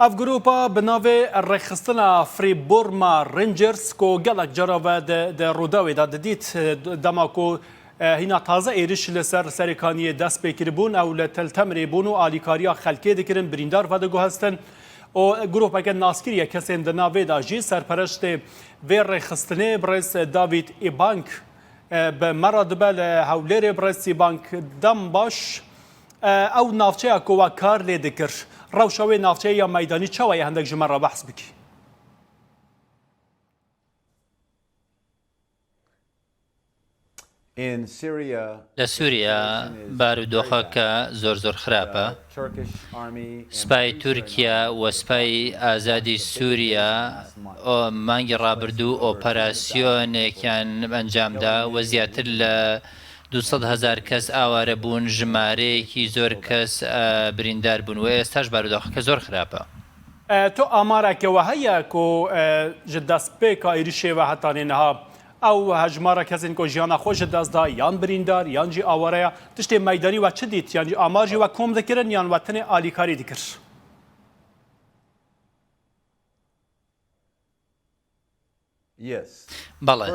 Ev grûpa bi navê Rêxistina Free Burma Rangers ku gelek cara ve di Rûdawê de didît dema ku hîna taze êriş li ser Serêkaniyê dest pê kiribûn ew li Til Temirê bûn û alîkariya xelkê dikirin birîndar vediguhestin û grûpeke naskirî ye kesên di navê de jî serpereştê vê rêxistinê birêz David Îbank bi me re dibe li Hewlêrê birêz Îbank dem baş Ew navçeya ku we kar lê dikir, rewşa wê navçeyê ya meydanî çawa ye hindek ji me re behs bikî? لە سووریا بارودۆخەکە زۆر زۆر خراپە. سوپای تورکیا و سوپای ئازادی سووریا مانگی ڕابردوو ئۆپەراسیۆنێکیان ئەنجامدا و زیاتر لە 200 هەزار کەس ئاوارە بوون، ژمارەیەکی زۆر کەس بریندار بوون و ئێستاش بارودۆخەکە زۆر خراپە. تۆ ئامارەکە وە هەیە کو ji destpêka êrîşê ve hetanê niha ew hejmara kesên ku jiyana xwe ji dest da yan birîndar yan jî awareya tiştê meydanî we çi dît yan jî amar jî we kom dikirin yan we tenê alîkarî dikir? بەڵێ.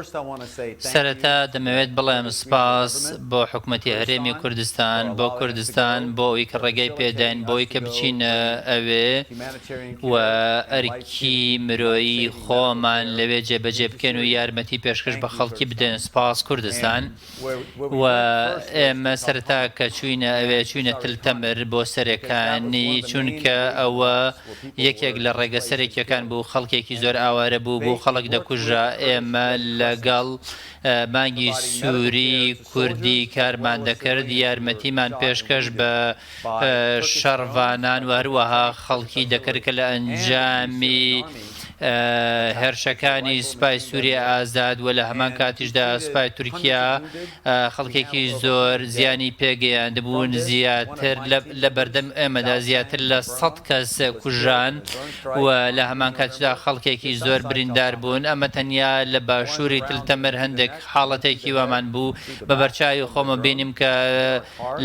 سەرەتا دەمەوێت بڵێم سپاس بۆ حکومەتی هەرێمی کوردستان، بۆ کوردستان، بۆ ئەوەی کە ڕێگای پێداین بۆی کە بچینە ئەوێ و ئەرکی مرۆیی خۆمان لەوێ جێبەجێ بکەین و یارمەتی پێشکەش بە خەڵکی بدەین. سپاس کوردستان. و ئێمە سەرەتا کە چووینە ئەوێ چووینە تل تەمر بۆ سەرێکانی چونکە ئەوە یەکێک لە ڕێگە سەرەکیەکان بوو خەڵکێکی زۆر ئاوارە بوو بوو خەڵک دەکوژرا ئێمە لەگەڵ مانگی سووری کوردی کارمان دەکرد یارمەتیمان پێشکەش بە شەڕڤانان و هەروەها خەڵکی دەکرد کە لە ئەنجامی هێرشەکانی سوپای سووریای ئازاد و لە هەمان کاتیشدا سوپای تورکیا خەڵکێکی زۆر زیانی پێگەیاندبوون زیاتر لە بەردەم ئێمەدا زیاتر لە 100 کەس کوژران و لە هەمان کاتیشدا خەڵکێکی زۆر بریندار بوون ئەمە تەنیا لە باشووری تل تەمر هەندێک حاڵەتێکی وامان بوو بە بەرچاوی خۆمە بینیم کە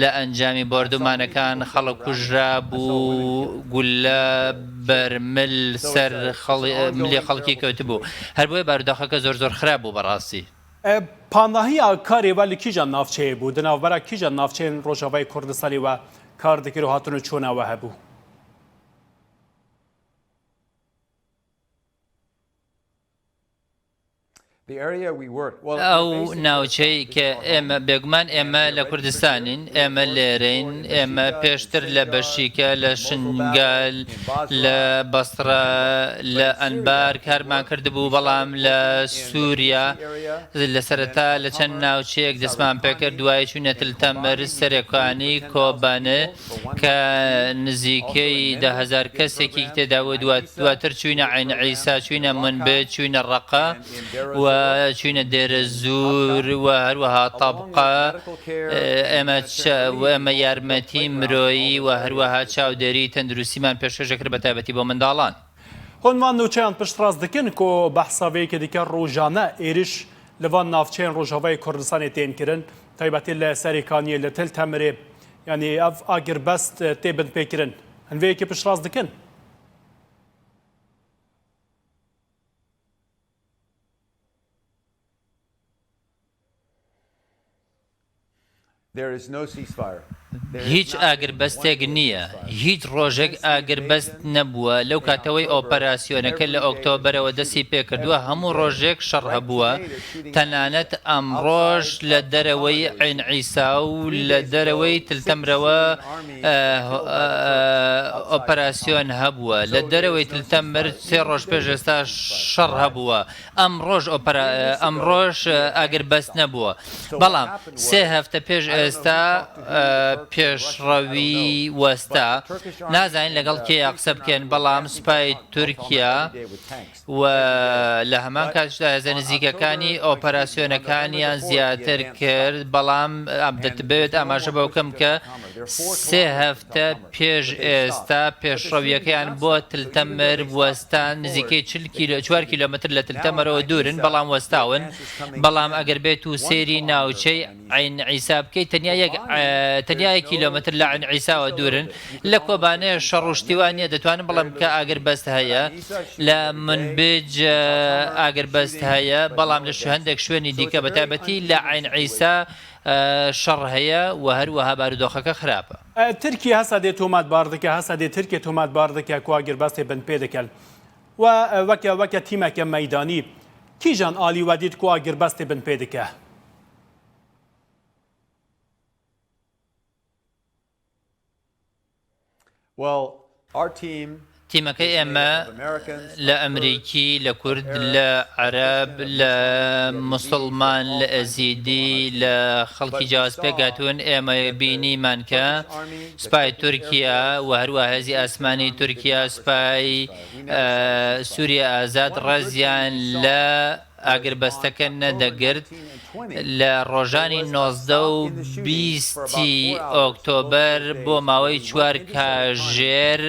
لە ئەنجامی بۆردومانەکان خەڵک کوژرابوو گوللە بەر مل سەر ملی خەڵکی کەوتبوو هەر بۆیە بارودۆخەکە زۆر زۆر خراپ بوو بەڕاستی. پاناهیا کارê we li kîjan navçeyê bû؟ Di navbera kîjan navçeyên Rojavayê Kurdistanê we kar dikir û hatin û çûna we hebû؟ ئەو ناوچەی کە ئێمە بێگومان ئێمە لە کوردستانین ئێمە لێرەین ئێمە پێشتر لە بەشیکە لە شنگال لە بەسڕە لە ئەنبار کارمان کردبوو بەڵام لە سووریا لە سەرەتا لە چەند ناوچەیەک دەستمان پێکرد دوای چوینە تل تەمر سەرێکانی کۆبانێ کە نزیکەی 10,000 کەسێکی تێدا بوو دواتر چوینە عەین عیسا چوینە منبج چوینە ڕەقە و چوینە دێرەزوور و هەروەها تەبقە ئێمە ئێمە یارمەتی مرۆیی و هەروەها چاودێری تەندروستیمان پێشکەش دەکرد بە تایبەتی بۆ منداڵان. Hûn van nûçeyan piştrast dikin ku behsa vê yekê dike rojane êriş li van navçeyên Rojavayê Kurdistanê tên kirin, taybetî li Serêkaniyê, li Til Temirê yanî ev agirbest tê binpêkirin. Hûn vê yekê piştrast dikin? هیچ ئاگربەستێک نییە، هیچ ڕۆژێک ئاگربەست نەبووە، لەو کاتەوەی ئۆپەراسیۆنەکە لە ئۆکتۆبەرەوە دەستی پێکردووە هەموو ڕۆژێک شەڕ هەبووە، تەنانەت ئەمڕۆش لە دەرەوەی عەین عیسا و لە دەرەوەی تل تەمرەوە ئۆپەراسیۆن هەبووە، لە دەرەوەی تل تەمر سێ ڕۆژ پێش ئێستا شەڕ هەبووە. ئەمڕۆش ئۆپەرا ئەمڕۆش ئاگربەست نەبووە، بەڵام سێ هەفتە پێش ئێستا پێشڕەوی وەستا، نازانین لەگەڵ کێیا قسە بکەین، بەڵام سوپای تورکیا و لە هەمان کاتیشدا هێزە نزیکەکانی ئۆپەراسیۆنەکانیان زیاتر کرد، بەڵام دەتبەوێت ئاماژە بەوە بکەم کە سێ هەفتە پێش ئێستا پێشڕەوییەکەیان بۆ تلتەمر وەستان، نزیکەی 40 کیلۆ چوار کیلۆمەتر لە تلتەمرەوە دوورن، بەڵام وەستاون، بەڵام ئەگەر بێت و سەیری ناوچەی عەین عیسا بکەیت تەنیا یەک تەنیا. 80 کیلۆمەتر لە عەین عیساوە دوورن. لە کۆبانێ شەڕ و شتی وا نییە، دەتوانم بڵێم کە ئاگربەست هەیە. لە منبج ئاگربەست هەیە، بەڵام لە هەندێک شوێنی دیکە بەتایبەتی لە عەین عیسا شەڕ هەیە و هەروەها بارودۆخەکە خراپە. ترکیە هەسەدێ تۆمەتبار دکە هەسەدێ ترکیە تۆمەتبار دکە کو ئاگربەستێ بنپێ دکەن و وەکە وەکە تیمەکە مەیدانی کیژان ئالی وە دیت کو ئاگربەستێ بنپێ دکە؟ تیمەکەی ئێمە لە ئەمریکی، لە کورد، لە عەرەب، لە موسڵمان، لە ئێزیدی، لە خەڵکی جیاواز پێکهاتوون، ئێمە بینیمان کە سوپای تورکیا و هەروەها هێزی ئاسمانی تورکیا، سوپای سوریای ئازاد ڕێزیان لە ئاگربەستەکە نەدەگرت، لە ڕۆژانی 19 و 20 ی ئۆکتۆبەر بۆ ماوەی چوار کاژێر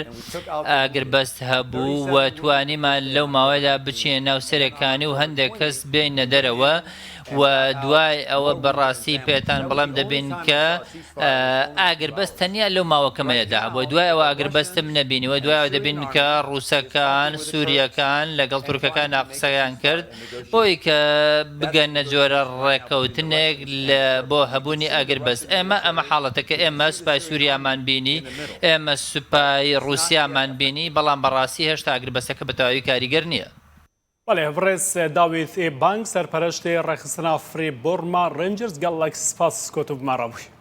ئاگربەست هەبوو و توانیمان لەو ماوەیەدا بچینە ناو سەرێکانی و هەندێک کەس بێینە دەرەوە و دوای ئەوە بەڕاستی پێتان بڵێم دەبین کە ئاگربەست تەنیا لەو ماوە کەمەیەدا هەبووە، دوای ئەوە ئاگربەستم نەبینیوە، دوای ئەوە دەبینین کە ڕووسەکان، سوورییەکان لەگەڵ تورکەکاندا قسەیان کرد بۆی کە بگەنە جۆرە ڕێککەوتنێک لە بۆ هەبوونی ئاگربەست. ئێمە ئەمە حاڵەتەکە، ئێمە سوپای سووریامان بینی، ئێمە سوپای ڕووسیامان بینی، بەڵام بەڕاستی هێشتا ئاگربەستەکە بە تەواوی کاریگەر نییە. بەڵێ بڕێز داوید ئێ بانگ سەرپەرەشتێ ڕێکخستنا Free Burma Rangers گەڵەک سپاس کۆ تو بمە ڕە بووی.